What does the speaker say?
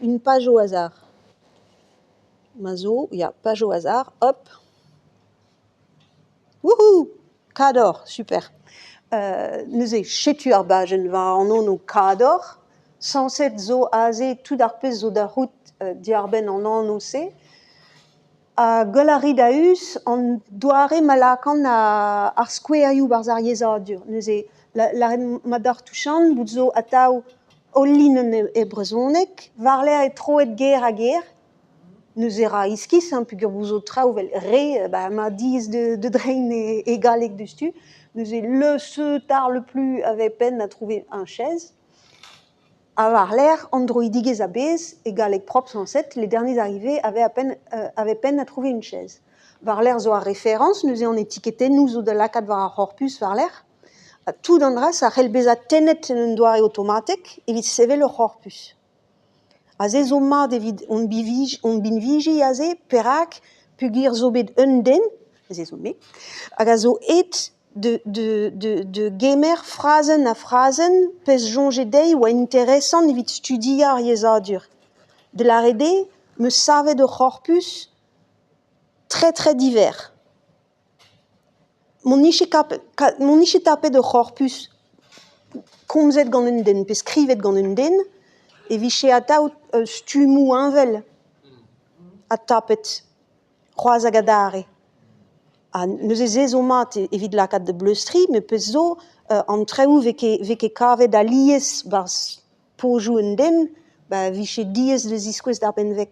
Une page au hasard. Ma zo, ya, page au hasard, hop ! Wouhou ! Kador, super ! Neuze setu ar bajenn war an anv Kador, sañset zo aze tout ar pezh zo da c'hoût diwar-benn an anv-se. Ha gwell a rit a-us an doare ma lakaont ar skouerioù 'barzh ar yezhadur. Neuze lâret mat deoc'h tuchant bout zo atav hol linenn e brezhoneg, war-lerc'h eo troet ger-ha-ger, neuze e ra iskis hein peogwir bout zo traoù evel re emañ diaes da dreiñ e galleg diouzhtu. Neuze le, ce, tar, le plus avait peine à trouver un chaise. Ha war-lerc'h an droidigezh a-bezh e galleg propr sañset, les derniers arrivés avaient à peine avaient peine à trouver une chaise. War-lerc'h zo ar referañs, neuze an etiketennoù zo da lakaat war ar c'horpus war-lerc'h. Ha tout an dra-se a c'hell bezañ tennet en un doare aotomatek evit sevel ur c'horpus. Aze zo mat evit hon binviji aze, perak ? Peogwir zo bet un den, se zo me, hag a zo aet da gemer frazenn ha frazenn pezh soñje dezhi oa interesant evit studiañ ar yezhadur. Da lâret eo 'm eus savet ur c'horpus très très divers. M'hon dije tapet ur c'horpus komzet gant un den pe skrivet gant un den e vije atav stummoù heñvel ha tapet. C'hoazh hag adarre. Ha neuze se zo mat evit lakaat da bleustriñ met pezh zo an traoù 'vez ket kavet alies 'barzh pozioù un den ba 'vije diaes da ziskouez d'ar benveg.